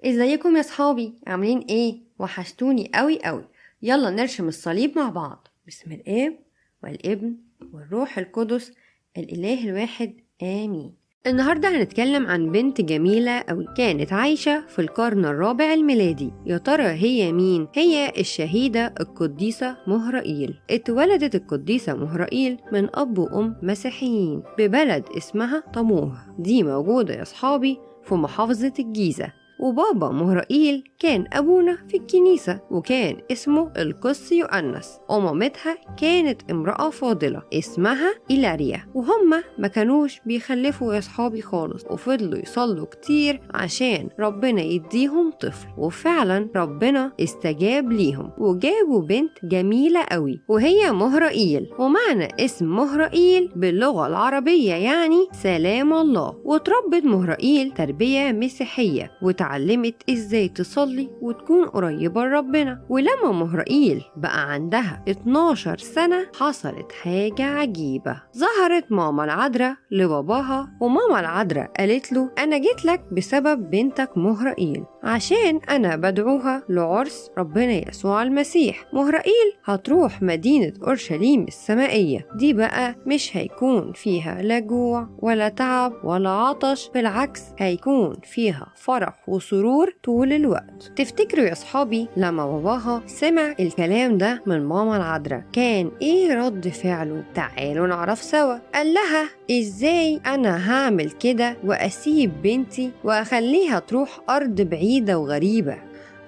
ازيكم يا صحابي؟ عاملين ايه؟ وحشتوني قوي قوي. يلا نرشم الصليب مع بعض. بسم الاب والابن والروح القدس الاله الواحد، امين. النهاردة هنتكلم عن بنت جميلة أوي كانت عايشة في القرن الرابع الميلادي. يا ترى هي مين؟ هي الشهيدة القديسة مهرائيل. اتولدت القديسة مهرائيل من أب وأم مسيحيين ببلد اسمها طموه، دي موجودة يا صحابي في محافظة الجيزة. وبابا مهرائيل كان أبونا في الكنيسة وكان اسمه القس يؤنس، ومامتها كانت امرأة فاضلة اسمها إيلاريا. وهم ما كانوش بيخلفوا يا صحابي خالص، وفضلوا يصلوا كتير عشان ربنا يديهم طفل، وفعلا ربنا استجاب ليهم وجابوا بنت جميلة قوي وهي مهرائيل. ومعنى اسم مهرائيل باللغة العربية يعني سلام الله. وتربت مهرائيل تربية مسيحية وتعلمت ازاي تصلي وتكون قريبة لربنا. ولما مهرائيل بقى عندها 12 سنة حصلت حاجة عجيبة. ظهرت ماما العذراء لباباها، وماما العذراء قالت له أنا جيت لك بسبب بنتك مهرائيل عشان أنا بدعوها لعرس ربنا يسوع المسيح. مهرائيل هتروح مدينة أورشليم السمائية، دي بقى مش هيكون فيها لا جوع ولا تعب ولا عطش، بالعكس هيكون فيها فرح وسرور طول الوقت. تفتكروا يا صحابي لما باباها سمع الكلام ده من ماما العذراء كان ايه رد فعله؟ تعالوا نعرف سوا. قال لها ازاي انا هعمل كده واسيب بنتي واخليها تروح ارض بعيدة وغريبة؟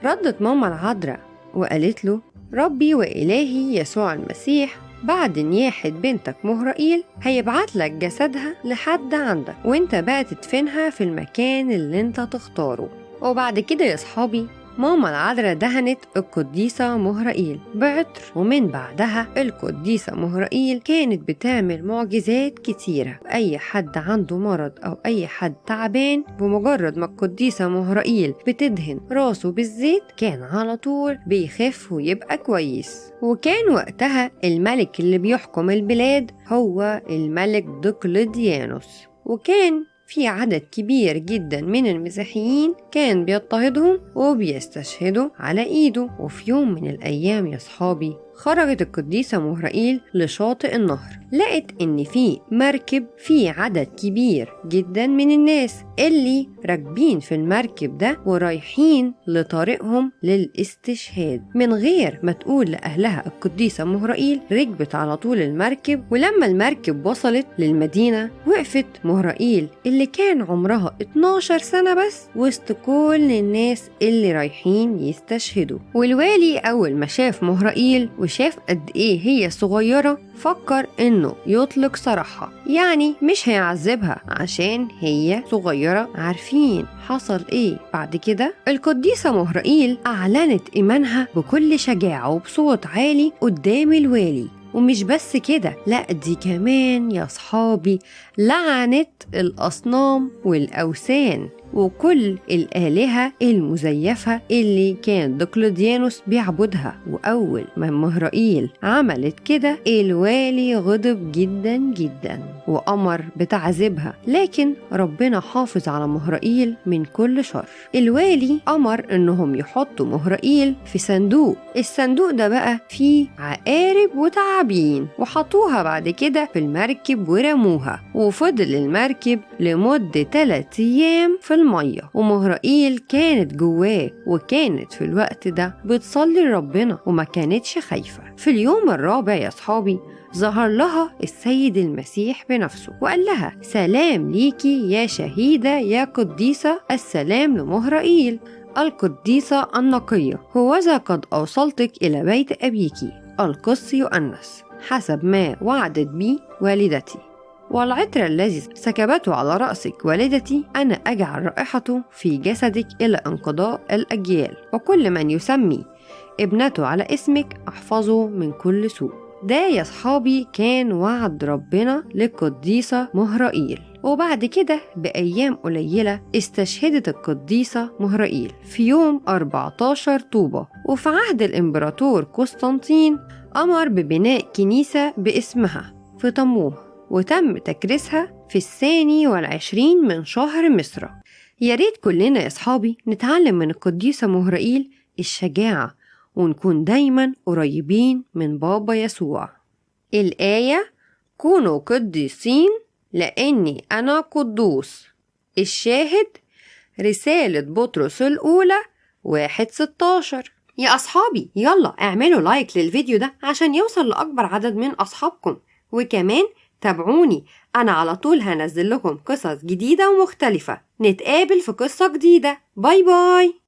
ردت ماما العذراء وقالت له ربي وإلهي يسوع المسيح بعد نياحة بنتك مهرائيل هيبعت لك جسدها لحد عندك، وانت بقى تدفنها في المكان اللي انت تختاره. وبعد كده يا صحابي ماما العذراء دهنت القديسة مهرائيل بعطر، ومن بعدها القديسة مهرائيل كانت بتعمل معجزات كتيرة. أي حد عنده مرض أو أي حد تعبان بمجرد ما القديسة مهرائيل بتدهن راسه بالزيت كان على طول بيخف ويبقى كويس. وكان وقتها الملك اللي بيحكم البلاد هو الملك دقلديانوس، وكان في عدد كبير جدا من المسيحيين كان بيضطهدهم وبيستشهدوا على ايده. وفي يوم من الايام يا صحابي خرجت القديسة مهرائيل لشاطئ النهر، لقت ان في مركب في عدد كبير جدا من الناس اللي راكبين في المركب ده ورايحين لطريقهم للاستشهاد. من غير ما تقول لأهلها القديسة مهرائيل ركبت على طول المركب. ولما المركب وصلت للمدينة وقفت مهرائيل اللي كان عمرها 12 سنة بس وسط كل الناس اللي رايحين يستشهدوا. والوالي أول ما شاف مهرائيل وشاف قد ايه هي صغيرة فكر انه يطلق سراحها، يعني مش هيعذبها عشان هي صغيرة. عارفين حصل ايه بعد كده؟ القديسة مهرائيل اعلنت ايمانها بكل شجاعة وبصوت عالي قدام الوالي. ومش بس كده، لا دي كمان يا صحابي لعنت الأصنام والأوثان وكل الآلهة المزيفة اللي كان دقلديانوس بيعبدها. وأول ما مهرائيل عملت كده الوالي غضب جدا جدا وأمر بتعذيبها، لكن ربنا حافظ على مهرائيل من كل شر. الوالي أمر إنهم يحطوا مهرائيل في صندوق، الصندوق ده بقى فيه عقارب وتعابين، وحطوها بعد كده في المركب ورموها. وفضل المركب لمدة 3 أيام في المية، ومهرائيل كانت جواه وكانت في الوقت ده بتصلي لربنا وما كانتش خايفة. في اليوم الرابع يا صحابي ظهر لها السيد المسيح بنفسه وقال لها سلام ليكي يا شهيدة يا قديسة، السلام لمهرائيل القديسة النقية، هوذا قد أوصلتك إلى بيت أبيك القس يؤنس حسب ما وعدت بي والدتي، والعطر الذي سكبته على رأسك والدتي أنا أجعل رائحته في جسدك إلى انقضاء الأجيال، وكل من يسمي ابنته على اسمك أحفظه من كل سوء. ده يا صحابي كان وعد ربنا للقديسة مهرائيل. وبعد كده بأيام قليلة استشهدت القديسة مهرائيل في يوم 14 طوبة. وفي عهد الإمبراطور قسطنطين أمر ببناء كنيسة باسمها في طموه، وتم تكريسها في 22 من شهر مصر. يا ريت كلنا يا أصحابي نتعلم من القديسة مهرائيل الشجاعة، ونكون دايما قريبين من بابا يسوع. الآية: كونوا قديسين لأني أنا قدوس. الشاهد: رسالة بطرس الأولى 1:16. يا أصحابي يلا اعملوا like للفيديو ده عشان يوصل لأكبر عدد من أصحابكم، وكمان تابعوني، أنا على طول هنزل لكم قصص جديدة ومختلفة. نتقابل في قصة جديدة. bye bye.